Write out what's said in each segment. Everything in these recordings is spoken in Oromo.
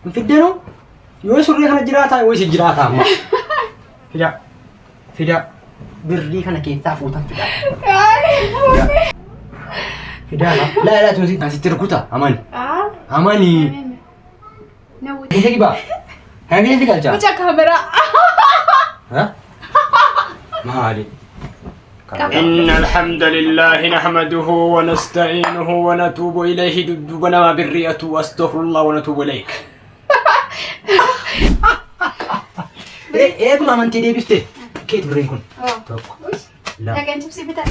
Hin fiddanu yoo surree kana jiraataa yoo isin jiraataa amma. Fidaa. Fidaa. Birrii kana keessaa fuutan fidaa. Fidaa laa. Laa laa tunsi. Asitti rukuta amani. Amani. Keessa kibaa. Kana keessa galchaa. Mucaa kaameraa. Ha? Maali? إن الحمد لله نحمده ونستعينه ونتوب إليه ددوبنا ما بالرئة وأستغفر الله ونتوب إليك. Eeguma amantii deebiste. Keeti birriin kun. Tokko. Lama. Dhagaan chipsii bitaa.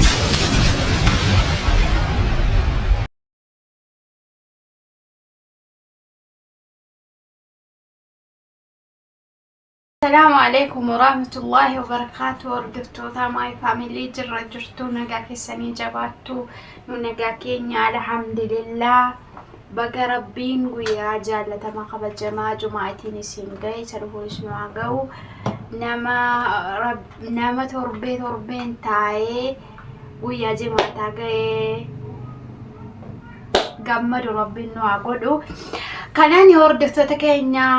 Salaamu alaikum warahmatullahi wabarakaatu. Hordoftoota My Family, jirra jirtu? Nagaa keessanii? Jabaattu? Nu nagaa keenya, alhamdulillah. Baga Rabbiin guyyaa jaallatama kabajamaa jumaatiin isin gahe, isa dhufuus nu haa gahu. Nama nama torbee torbeen taa'ee guyyaa jimaataa gahee gammadu Rabbiin nu haa godhu. Kanaan hordoftoota keenya,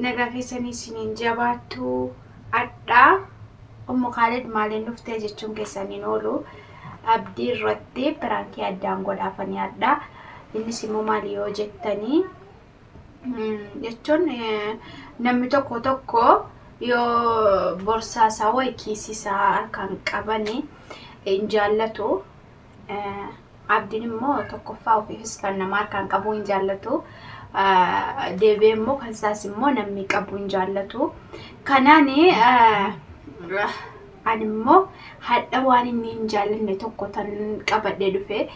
nagaa keessanii isiniin jabaattu? Adhaa Ummu Kaalid maaliin dhuftee jechuun keessaniin oolu. Abdii irratti piraankii addaan godhaafanii adhaa. Innis immoo maali yoo jettanii, jechuun namni tokko tokko yoo borsaa isaa wayi kiisii isaa harkaan qabanii hin jaallatu. Abdiin immoo tokkoffaa ofiifis kan nama harkaan qabuu hin jaallatu. Deebi'ee immoo kan isaas immoo namni qabuu hin jaallatu. Kanaan ani immoo hadha waan inni hin jaallanne tokko tan qabadhee dhufe.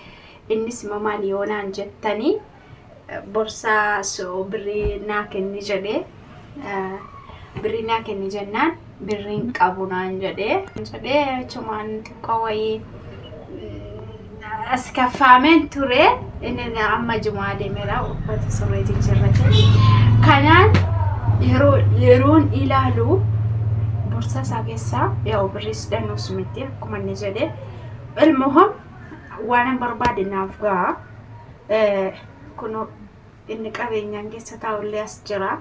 Innis immoo maali yoo naan jettanii, borsaa birrii naa kenni jedhee, birrii naa kenni jennaan birriin qabu naan jedhee achumaan xiqqoo wayii as kaffaameen ture. Inni amma jumaa deemeera, uffata surree jijjiirrate. Kanaan yeroo yeroon ilaalu borsaa isaa keessaa yaa'u birriis dhanuus miti akkuma inni jedhe. Ilmuhum waan hin barbaade naaf ga'a. Kunoo inni qabeenyaan keessa taa'ullee as jira.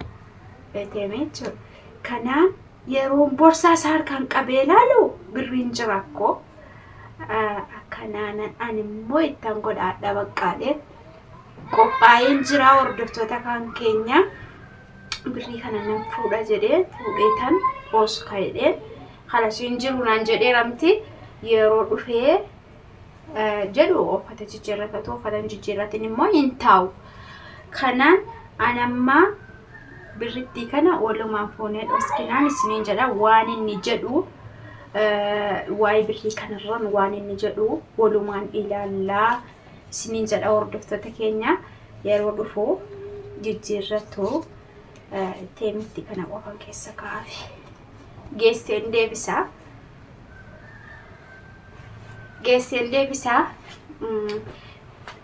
ATM jechuudha. Kanaan yeroon borsaa isaa harkaan qabee ilaalu birriin jira akkoo. Akkanaan ani immoo ittan godhaadha baqqaadhe. Qophaa'een jira hordoftoota kan keenya. Birrii kana nan fuudha jedhee fuudhee tan booska jedhee kanas hin jiru naan jedheeramti. Yeroo dhufee jedhu uffata jijjiirratatu, uffata hin jijjiirratin immoo hin taa'u. Kanaan an amma birrittii kana walumaan fuunee dhoskinaan isiniin jedha. Waan inni jedhu, waa'ee birrii kanarraan waan inni jedhu walumaan ilaallaa isiniin jedha hordoftoota keenya. Yeroo dhufu jijjiirratu teemitti kana qofan keessa kaa'afi. Geesseen deebisaa. Geesseen deebisaa.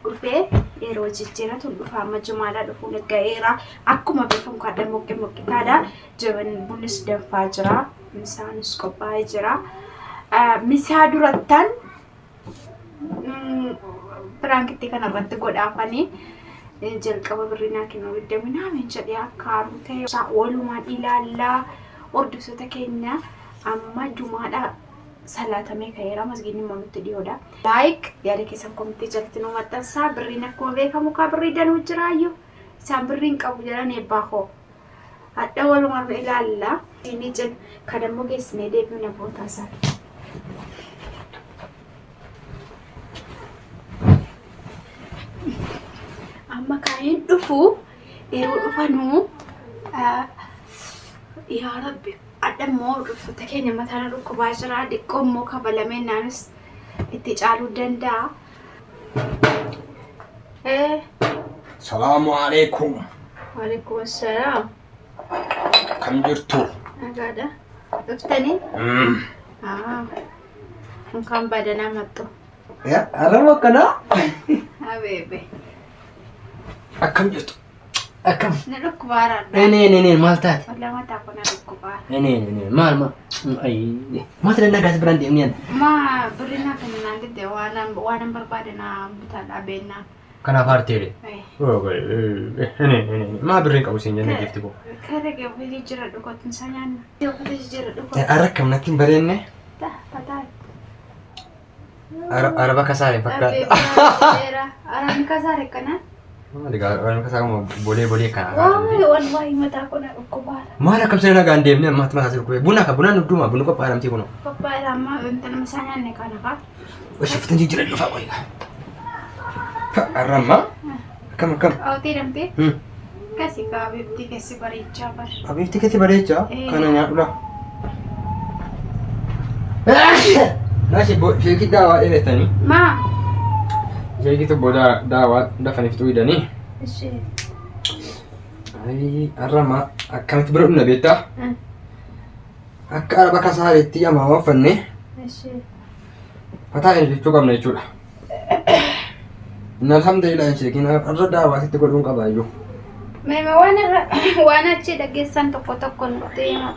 Dhufee yeroo jijjiiratu dhufa. Amma jumaadhaa dhufuun ga'eera. Akkuma beekamu kadha moqqe moqqitaadha. Jaban bunnis danfaa jira. Misaanis qophaa'ee jira. Misaa durattan piraankitti kanarratti godhaafanii jalqaba birrii naa kennuu digdami naamin jedhee akka haaruu ta'e walumaan ilaallaa hordoftoota keenya. Amma jumaadha, salaatamee ka'eera, masgiidni immoo nutti dhiyoodha. Like, yaada keessan komitii jalatti nu maxxansaa. Birriin akkuma beekamu kaa birrii danuu jiraayyuu, isaan birriin qabu jedhan eebbaa koo. Hadha walumaan ilaalla. Inni jedhu kan immoo geessinee deebifna bootaa isaa. Amma kaa'een dhufu, yeroo dhufanuu, yaa Rabbi, adha immoo hordoftoota keenya mataana dhukkubaa jira. Xiqqoo immoo kabalamee naanis itti caaluu danda'a. Salaamu alaikum. Waalaikum assalaam. Kam jirtu? Nagaadha. Dhuftanii? Unkaan badanaa maxxu. Harama akkanaa? Abeebe. Akkam jirtu? Akkam? Na dhukkubaaraadha. Ene ene ene, maal taate? Walaa mataa koo na dhukkubaara. Ene ene ene, maal maal? Ayii. Maal dandaa gaas biraan deemni ani? Ma birrii naa kenna naan didde, waan waan barbaade naa bitaadha beennaan. Kanaaf aarteere. Maa birriin qabu siin jenne giifti koo. Kare uffata jijjiirradhu kottu isaa nyaanna. Uffata jijjiirradhu kottu. Arra akkam natti hin bareenne? Fataa. Araba kasaare fakkaata. Arabni kasaare kana. Maali gaa arabni kasaare bolee bolee kana. Waay wallahi mataa koo na dhukkubaara. Maal akkam sirna nagaan deemnee ammaatti mataa si dhukkubee. Buna akka bunaan dhugduma bunni qophaa'e kunoo. Qophaa'eera amma wanta nama isaa nyaanne kana kaa. Uffata jijjiirradhu fa'aa qoyi. Arra ammaa akkam akkam. Awwatii damtee. Kasi kaa bifti keessi bareechaa bar. Abifti keessi bareechaa kana nyaadhula. Naashi sheekii daawaa dheerettanii. Maa. Sheekii tokko daawaa dafanii fixuu hidhanii. Ishee. Har'a ammaa akkamitti bira dhumna beektaa? Akka araba kasaareetti amaa uffannee Ishee. fataa jechuu qabna jechuudha. Inni alhamdulillah sheekiin har'a daawaa sitti godhuun qaba iyyuu. Meema waan irra waan achi dhageessan tokko tokko nutti hima.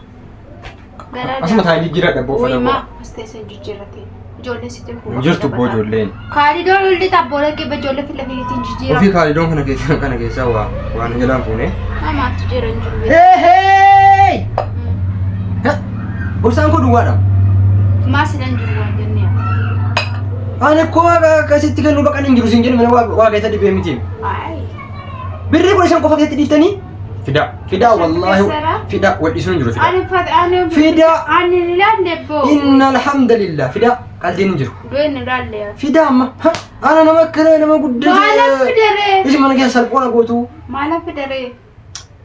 Gara Asuma taa'ee jijjiiradha boo uffata Wiima koo. as teessee jijjiirrate. Ijoollee sitti Hin jirtu boo ijoolleen. Kaalidoon olli tabboola kibba ijoollee fila fiitiin jijjiira. Ofii kaalidoon kana keessa kana keessaa waa waan jalaan fuune. Mamaatu jira hin jiru. Hee! Borsaan koo duwwaadha. Maa silan jiru waan jennee. Ani koo akkasitti kennuu baqan hin jiru siin jedhu mana waa keessa dhibee miti. Ayi. Birrii 15 qofa keessatti dhiiftanii? Fidaa. Fidaa wallaahi. Keessara? Fidaa wal dhiisuun hin jiru fidaa. Ani fat ani. Fidaa. Ani laalle boo. Inna alhamdulillah. Fidaa qaldiin hin jiru. Du'een laalle. Fidaa amma. Ha! Ana nama akkana nama guddaa. Maala fidaree. Isin mana keessa salphoona gootu. Maala fidaree.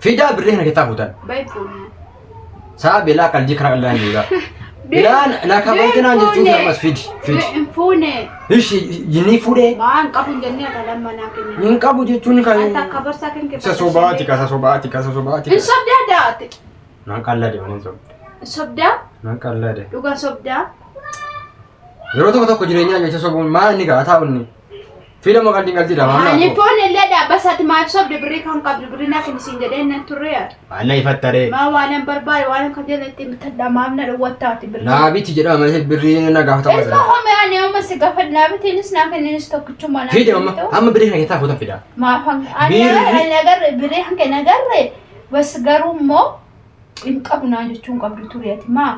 Fidaa birrii kana keessaa fuutan. Bayi fuunee. Sa'a beelaa qalbii kana qallaan jiru. Beelaa na kabalte naan jechuun ammas fidi fidi. Hin fuune. Ishi jinni fuudhee Waan qabu hin jennee akka lammanaa kenna. hin qabu jechuun kan. Ati akka barsaa kan Isa sobaati ka isa sobaati ka isa sobaati. Hin sobdaa daate. Naan qallade malee sobde. Hin sobdaa. Naan qallade. Dhugaa sobdaa. Yeroo tokko tokko jireenyaa jecha sobuun maal inni gaa taa'u inni. Fida moo qaldiin qaldiidha maal Ani naa foon illee dhaabbasaati maaf sobde birrii kan qabdu birrii naa kenni siin jedhee nan turre. Waan na ifattaree. Maa waan hin barbaade waan kan jedhe itti bitadha maaf na dhowwattaati birrii. Naa biti jedhama malee birrii na gaafatama Ilma jira. home ani amma si gaafadhu naa bitiinis naa kenninis tokkichuma naa Fida amma kennitu. amma birrii kana keessaa fuutan fida. Maaf ani Birrii- ani agarre birrii hanqe nagarre bas garuu immoo hin qabu naa jechuun qabdu ture ati maa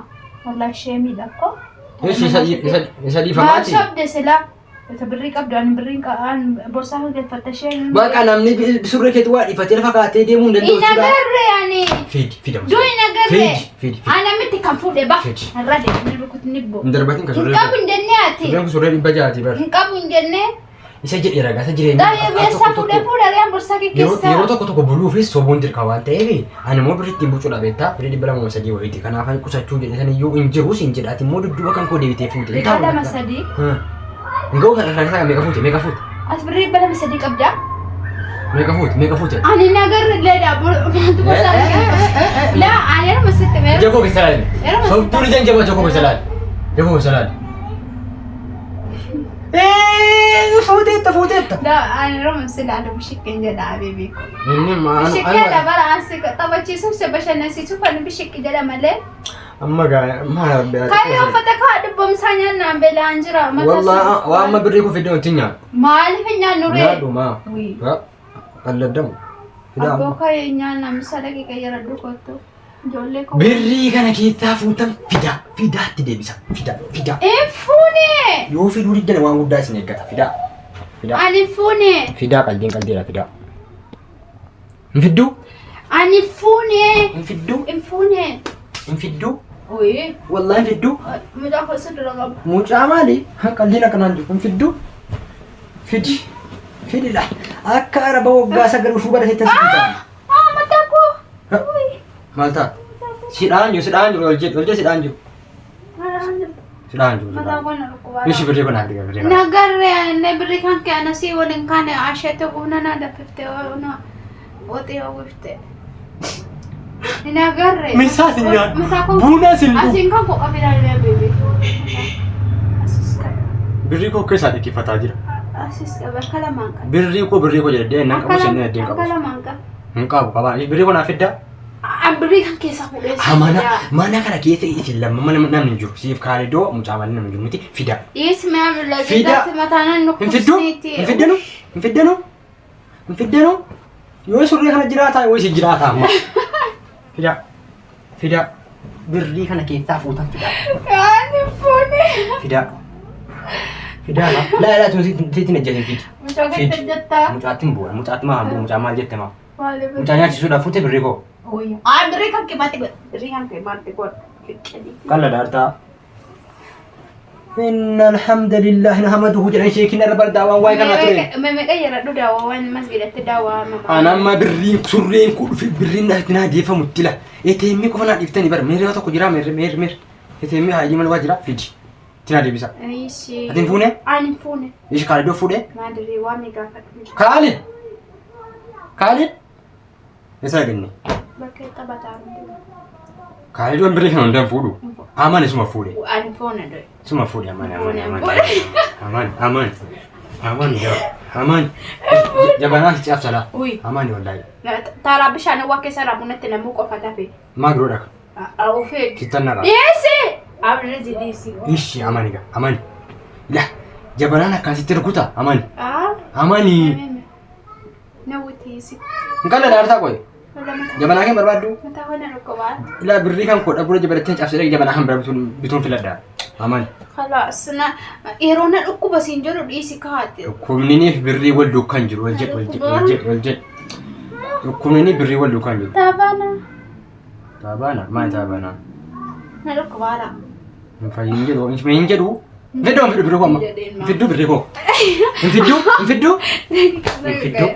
wallahi sheemiidha akkoo. Ishi isa isa isa Maaf dhiifamaati. sobde silaa Isa birrii qabdu ani birrii borsaa hojjefatta isheen. Baqa namni surree keetti waa dhiifatee lafa kaatee deemuu hin danda'u Hin agarre ani. Fidi fida. Duu hin agarre. Fidi fidi. Ana miti kan fuudhe ba. Fidi. Irra deemni rukutni bo. Hin darbatin ka Hin surree. qabu hin jennee ati. Surreen kun surree 600 bar. Hin qabu hin jennee. Isa jedhee ragaa isa jireenya. Daa'ima beessaa fuudhee fuudhee riyaan borsaa kee Yeroo keessaa. yeroo tokko tokko buluufis sobuun dirqa waan ta'eef ani immoo birrii ittiin bucuudha beektaa birrii 203 wayiiti kanaaf ani qusachuu jedhe san iyyuu hin jiru siin jedha ati immoo dudduuba kan koo deebitee fuute. 203. Hin ga'u kana kana meeqa fuute meeqa fuute Ati birrii 203 qabdaa? meeqa fuute meeqa fuute. Ani hin agarre leedha maaltu borsaa kee keessa. Laa ani yeroo sitti meera. Ija koo keessa ilaali. Yeroo Sobduun ija hin jabaa ija koo keessa ilaali. Ija koo keessa ilaali. Fuuteetta fuuteetta. Laa ani yeroo si ilaalu bishiqqeen jedha abiibii koo. Inni maal Bishiqqeedha bara ansi taphachiisuuf si bashannansiisuuf ani bishiqqi jedha malee. amma gaa maal rabbi Kaayyo uffata kaa dubbamsaa nyaannaan beelaan jira. Wallah waan amma birrii koo fidee wanti nyaadhu. Maaliif hin nyaannu ree? Nyaadhu maa. Qalladdamu. Fidaa Abboo amma. kaayyo nyaannaa misa daqiiqa yeroo kottu. Ijoollee koo. Birrii kana keessaa fuutan fidaa fidaatti deebisa fidaa fidaa. Hin fuune! Yoo fiduu diddan waan guddaa isin eeggata fidaa. Fidaa. Ani fuune! Fidaa qaldiin qaldiidha fidaa. Hin fidduu? Ani fuune! Hin fidduu? Hin fuune! Hin fidduu? Wayii. Wallahi hin fidduu? Mucaa koo isa dura qaba. Mucaa maali? Qaldiin akkanaan jiru hin fidduu? Fidi. Fididha. Akka araba waggaa 9 ushuu baratetti as fidaa. Ah, mataa koo! Maal ta'a? Sidhaan jiru sidhaan jiru ol jedhu ol jedhu sidhaan jiru. Sidhaan jiru. Mataa koo na dhukkubaa. Ishi birrii kun haadha birrii kana. Nagarre ani birrii kan kee anasii waliin kaane asheete buna na daffifte na qoxee uwwifte. Nagarre. Misaa sin nyaadhu. Mataa koo. Buna sin dhugu. Asiin kan koo qabee ilaalee beebi. Asis qaba. Birrii koo keessaa dhiqqifataa jira. Asis qaba. Akka lamaan qaba. Birrii koo birrii koo jedhee nan qabu sennee addeen Akka qabu. lamaan qaba. Hin qabu qabaa. Birrii koo naaf fiddaa. An birrii kan keessaa fuudhee. Ha mana mana kana keessa isin lamma mana namni hin jiru. Siif kaalidoo mucaa malee namni hin jiru miti fida. Dhiyeessi mi'a Fida. mataa nan Hin fidduu? dhukkubsneeti. Hin fiddanu? Hin fiddanu? Hin fiddanu? Yoo surree kana jiraataa yoo isin jiraataa amma. Fidaa. Fidaa. Birrii kana keessaa fuutan fidaa. Ani fuune. Fidaa. Fidaa laa. Laa laa tun sitti hin ejjatin fidi. Mucaa Fidi. gadi jettaa. Mucaatti hin bu'an. Mucaatti maa hin bu'u. Mucaa maal jette maa? Maaliif? Mucaa nyaachisuudhaaf fuute birrii koo. Ay, birrii kan kee maatti godhe. Birrii kan kee maatti godhe. Qalla daartaa. Inna alhamdulillah nahmaduhu jedhan sheekin irra bardaa waan waa'ee kanaa ture. Meeqa jedhadhu daawwawwan masgidatti daawwama. An amma birriin surreen koo dhufe birriin naa naa deeffamutti la. ATM qofa naa dhiiftanii bara meerri tokko jira meerri meerri meerri. ATM haayii maal waa jira fidi. Itti naa deebisa. Ishi. Ati hin fuune? Ani hin fuune. Ishi Kaalidoo fuudhee? Maadrii waan mi gaafadhu. Kaalid! Kaalid! Eessa dhaqne? Bakka taphataa miti. Kaalidoon birrii kana hundaa hin fuudhu. Aman isuma fuudhe. Ani fuune dho'e. Isuma fuudhe aman aman aman. Aman aman. Aman jaba. Aman. Jabanaa si caabsalaa. Uy. Aman wallaahi. Taaraa bishaan waa keessa raabunatti namuu qofa tafe. Maa giroo dhaka. Ofee. Sittan naqa. Dhiyeessi! Abdii dhiyeessi. Ishi amani ga amani. La jabanaan akkasitti rukuta amani. Ah. Amani. Nawwitiisi. Hin qal'aa daartaa qoy. Jabanaa kee barbaaddu. Mataa hona dhukkubaa. Ilaa birrii kan koo dhabuu jabalattee cabsee jabanaa kan bira bituun filadha. Amani. Khalaas na yeroo na dhukkuba siin jedhu dhiisi kaate. Dhukkubniniif birrii wal duukaan jiru wal jedh wal jedh wal jedh wal jedh. Dhukkubniniif birrii wal duukaan jiru. Taabana. Taabaana maal taabaana? Na dhukkubaara. Hin fayyin jedhu hin fayyin jedhu. Hin fiddu hin fiddu birrii koo amma. Hin fiddu birrii koo. Hin fiddu hin fiddu. Hin fiddu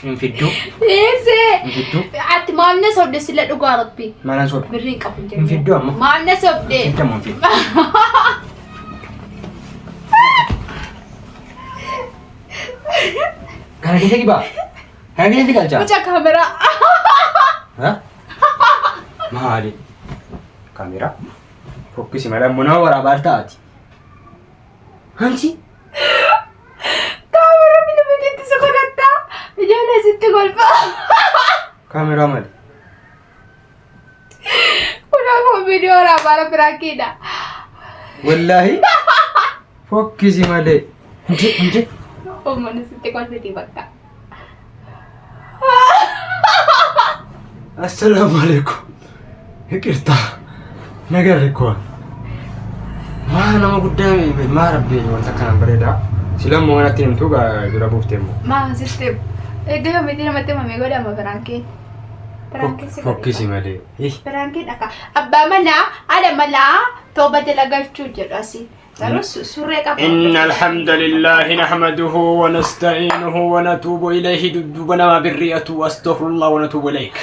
hin fiddu Dhiisi. hin fiddu. Ati maal na sobde sila dhugaa rabbi. Maalaan sobe. Birrii hin qabu hin Hin fiddu amma. Maal na sobde. Hin fiddu amma hin fiddu. Kana keessa gibaa. Kana keessa galchaa. Mucaa kaameraa. Ha? Maali? Kaameraa? Fokkisi malee ammoo nama waraabaa taati. Hanti? Kaameraa bilbilitti si godhattaa. Ijoollee sitti golba. Kaameraa maali? Kun ammoo viidiyoo waraabaa biraakidha. Wallaahi? Fokkisi malee. Inje inje. Uummanni sitti kolfiti bakka. Assalaamu alaikum. ይቅርታ ነገር እኮ maa nama guddaa maa rabbi wanta akkanaan bareeda silammoo manatti himtuu dura buuftee immoo Maa sitti egaa yoomiti namatti himamee godhama biraankeen. Biraankeen si godhe. Fokkisi malee. Biraankeen akka abbaa manaa haadha manaa tooba jala galchuu jedhu asii. Garuu surree qaba. إن الحمد لله نحمده ونستعينه ونتوب إليه دبنا بالرئة وأستغفر الله ونتوب إليك.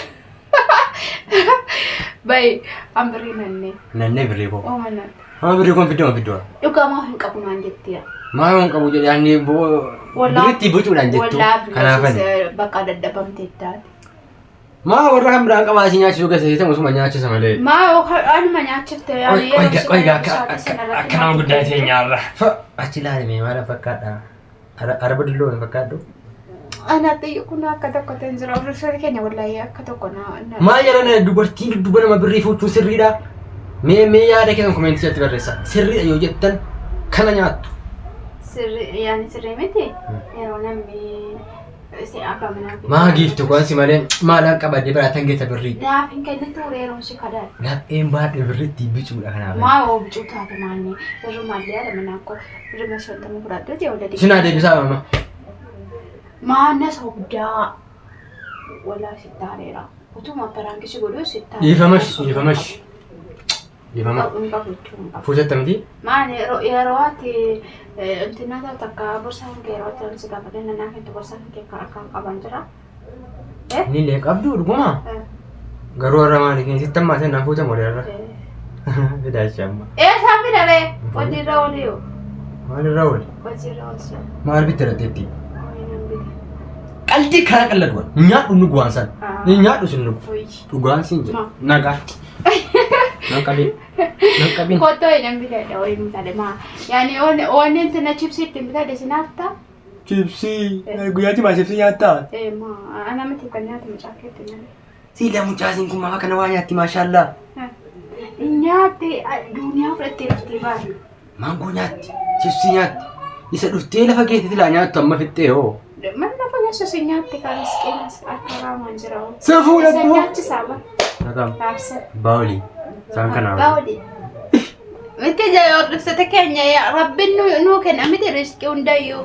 Bayi an birrii nannee. Nannee birrii koo. Oo mana. Ama birrii koon fiddoo fiddoo. Dhugamaa hin qabu naan jettiya. Maa hin qabu jedhee ani birriitti bucuudhaan jettu. Kanaafan. Bakka daddabamtee taate. Maa warra kan biraan qabaa si nyaachisuu keessa seetamu suma nyaachisa malee. Maa anuma nyaachifte yaani Qoy qoy akka nama guddaa ta'e nyaarra. Achi ilaalime maal fakkaadha? Araba dulloo hin fakkaadhu. Anaatti kun akka tokko ta'e jira. Ofirri keenya wallaahi akka tokko na. Maal jedhan dubartiin dudduuba nama birrii fuuchuun sirriidha. Mee mee yaada keessan koomeentii irratti barreessaa. Sirriidha yoo jettan kana nyaattu. Sirri yaani sirrii miti yeroo namni si abbaa manaa. Maa giiftu kuwansi malee maalaan qabadde biraatan geessa birrii. Naaf hin kennitu yeroo si kadhadha. Lapheen baadhee birriitti bicuudha kanaaf. Maa yoo bicuu taate maanni irra maallee haadha manaa koo irra shantama fudhadhu jee wala Sinaa deebisaa mama. Maa na sobdaa walaa si taareera. Utuma paraankisi godhuu si taareera. Dhiifamash dhiifamash. Dhiifama. Hin qabu jechuun qabu. Fuusatta miti? Maal yeroo ati intina takka borsaa kan kee yeroo ati si gaafate nanaa keetti borsaa kan kee akka qaban jira. Inni illee qabdu dhuguma. Garuu har'a maali keenya sitti ammaa naan fuutamu walii har'a. Fidaa amma. Eessaa fidare hojiirra ooluu. Maalirra ooli? Hojiirra oolchu. Maal bitte dhatteetti? Horii nan bite. Qalbii karaa qalladhu. Nyaadhu nu guwaan san. Nyaadhu sin nugu. Dhugaan sin jedha. Nagaatti. Nan qabin. Nan qabin. Kotoo hin bitadha horii bitadha maa. Yaani oonni intina chipsii ittiin bitadhe sinaaf ta'a. Chipsii. Guyyaatti maa chipsii nyaattaa? Ee maa ana miti kan nyaatu mucaa keetti malee. Siila mucaasiin kun maaf akkana waa nyaatti maashaallaa. Nyaatte duuniyaa fudhattee dhuftee baate. Maangoo nyaatti. Chipsii nyaatti. Isa dhuftee lafa keetti silaa nyaattu amma fixxee hoo. Mana lafa keessa si nyaatte kan riskiinas akka raamaan jira. Safuu Isa ladduu. nyaachisaa bara. Nakam. Raabsa. Baawuli. Isaan kanaa. Baawuli. Miti hordoftoota keenya rabbiin nuu kenna miti riskii hundayyuu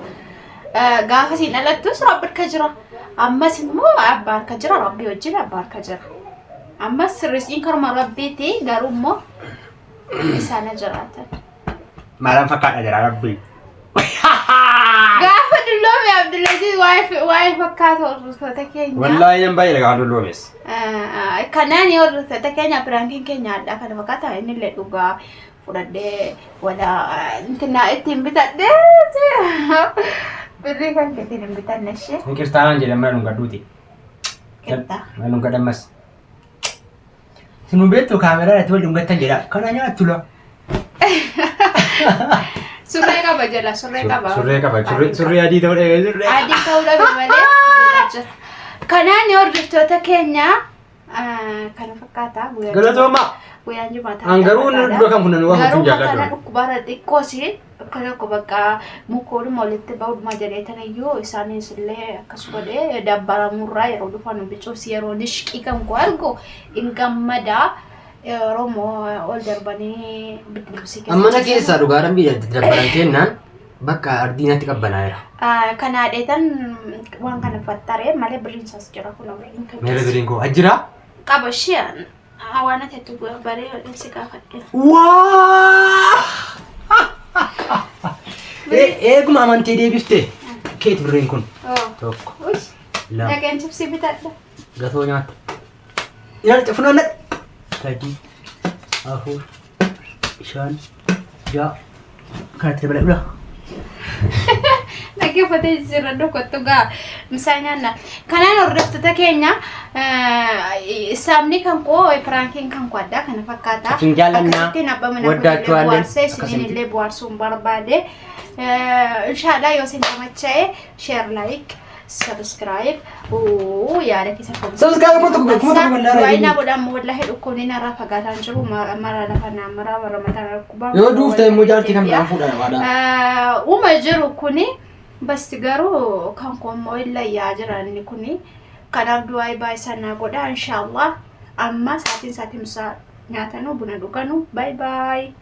gaafa siin dhalattus rabbi harka jira. Ammas immoo abbaa harka jira rabbi wajjin abbaa harka jira. Ammas riskiin karuma rabbiiti garuu immoo isaan jiraatan. Maalaan fakkaadha jira rabbi. Gaafa dulloome Abdulaziz waa'ee fakkaatu hordoftoota keenya. Wallaahi nan baay'ee gaafa dulloomes. Kanaan hordoftoota keenya prankiin keenya addaa kana fakkaata inni illee dhugaa fudhadhee wala intinaa ittiin bitadhee birrii kan ittiin hin bitanne ishee. Qirtaanaan jedhan mana dhungadhuuti. Qirtaa. Mana dhungadhammas. Sinuu beektu kaameraa irratti wal dhungattan jedha. Kana nyaattu la. Surree qaba jala surree qaba. Surree qaba. Surree adii ta'uu dhabe surree. Adii ta'uu dhabe malee jala jira. Kanaan hordoftoota keenya kana fakkaata. Galatooma. Guyyaan jimaataa. An garuu inni dura kan kunan waan Garuu huccuu jaalladhu. kana dhukkubaarra xiqqoosi akka tokko bakka mukoodhuma walitti ba'uudhuma jedheetan iyyuu isaanis illee akkas godhee dabbaramurraa yeroo dhufan bicuus yeroo nishqii kan koo argu hin gammadaa. Yeroo ol darbanii biddilubsii Amma na keessaa dhugaadhaan biyya dabbaran kennaan bakka ardii natti qabbanaa'eera. Kanaa dheetan waan kana fattaree malee birriin isaas jira kun birriin kan Meera birriin koo ajjira. qaba ishee waan ati itti baree si gaafadhe. Waa! Eeguma amantee deebifte keeti birriin kun. Tokko, lama, Dhaqeen chipsii bitadha. gatoo nyaatta. Ilaalcha funaannadha. Sadii, afur, shan, ja'a. Kanatti dabaladhu. Dhaggeeffatee jira dhokattu gaa misaa nyaanna. Kanaan hordoftoota keenya saamni kan koo prankiin kan koo addaa kana fakkaata. Isin jaallannaa, Akkasittiin abbaa mana waddaachuu bu'aarsee halleen, isiniin illee bu'aarsuu hin barbaade. Inshaallah yoo isin gamacha'e share, like, subscribe yaada keessa Subscribe 1000 1000 wallahi. Waayina godhamu wallahi dhukkubni narraa fagaataan jiru mara lafa naa mara mara mataa dhukkubaa. Yoo duufte immoo jaartii kan biraan fuudhan waadhaa. Uma jiru kuni basti garuu kan koo immoo illayyaa jira inni kuni. Kanaaf du'aa baay'isaa naa godha inshaallah. Amma sa'aatiin sa'aatiin nyaatanu buna dhuganu bye bye.